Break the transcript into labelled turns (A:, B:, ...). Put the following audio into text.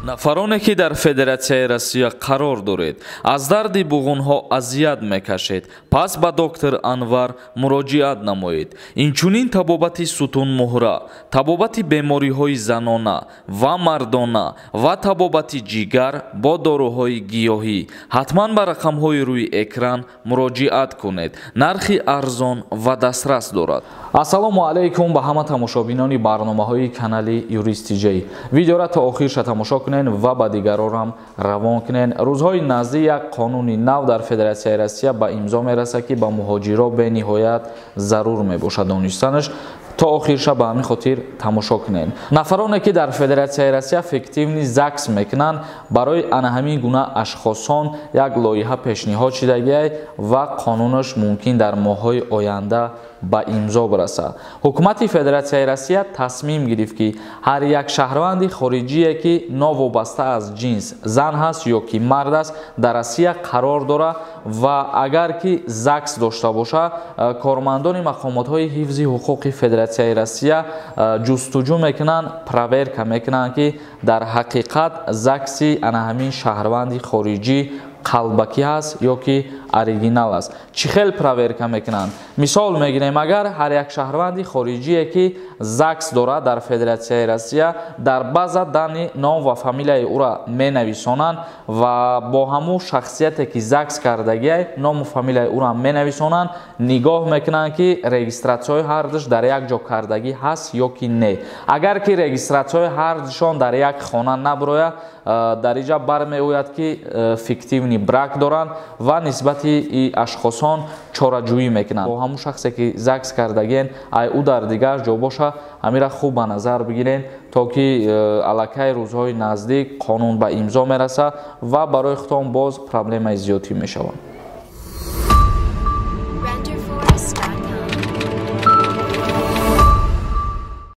A: Нафароне ки дар Федератсияи Россия қарор доред, аз дарди буғунҳо азият мекашед, пас ба доктор Анвар муроҷиат намоед. Инчунин табобати сутунмуҳра, табобати бемориҳои занона ва мардона ва табобати ҷигар бо доруҳои гиёҳӣ. Ҳатман ба рақамҳои рӯи экран муроҷиат кунед. Нархи арзон ва дастрас дорад. Ассалому алайкум ба ҳама тамошобинони барномаҳои канали Юрист Тиҷей. Видеора то охирша тамошо кунед ва ба дигарорам равон кунед. Рӯзҳои наздик як қонуни нав дар Федератсияи Россия ба имзо мерасад, ки ба муҳоҷиро бениҳоят зарур мебошад донистанаш. То охирша ба ҳамин хотир тамошо кунед. Нафароне ки дар Федератсияи Россия фиктивный ЗАГС мекунанд, барои ана ҳамин гуна ашхосон як лоиҳа пешниҳод шидагиай ва қонунаш мумкин дар моҳҳои оянда ба имзо бирасад. Ҳукумати Федератсияи Россия тасмим гирифт, ки ҳар як шаҳрванди хориҷие, ки новобаста аз ҷинс, зан ҳаст ё ки мард аст, дар Россия қарор дорад ва агар ки ЗАГС дошта бошад, кормандони мақомотҳои ҳифзи ҳуқуқи Федератсияи Россия ҷустуҷӯ мекунанд, проверка мекунанд, ки дар ҳақиқат ЗАГСи ана ҳамин шаҳрванди хориҷӣ қалбакӣ ҳаст ё ки оригинал аст. Чӣ хел проверка мекунанд? Мисол мегирем, агар ҳар як шаҳрванди хориҷие, ки ЗАГС дорад дар Федератсияи Россия, дар база данных ном ва фамилияи ӯра менависонанд ва бо ҳамун шахсияте, ки ЗАГС кардагиай, ному фамилияи ӯра менависонанд, нигоҳ мекунанд, ки регистратсияҳои ҳардуш дар як ҷо кардагӣ ҳаст ё ки не. Агар ки регистратсияҳои ҳардушон дар як хона набирояд, дар инҷа бармеояд, ки фиктивный брак доранд ва нисбати ашхосон чораҷӯӣ мекунанд. Бо ҳамун шахсе, ки ЗАГС кардагиен, ай ӯ дар дигар ҷо боша, ҳамира хуб ба назар бигирен, то ки аллакай рӯзҳои наздик қонун ба имзо мерасад ва барои худтон боз проблемаи зиёдтӣ мешавад.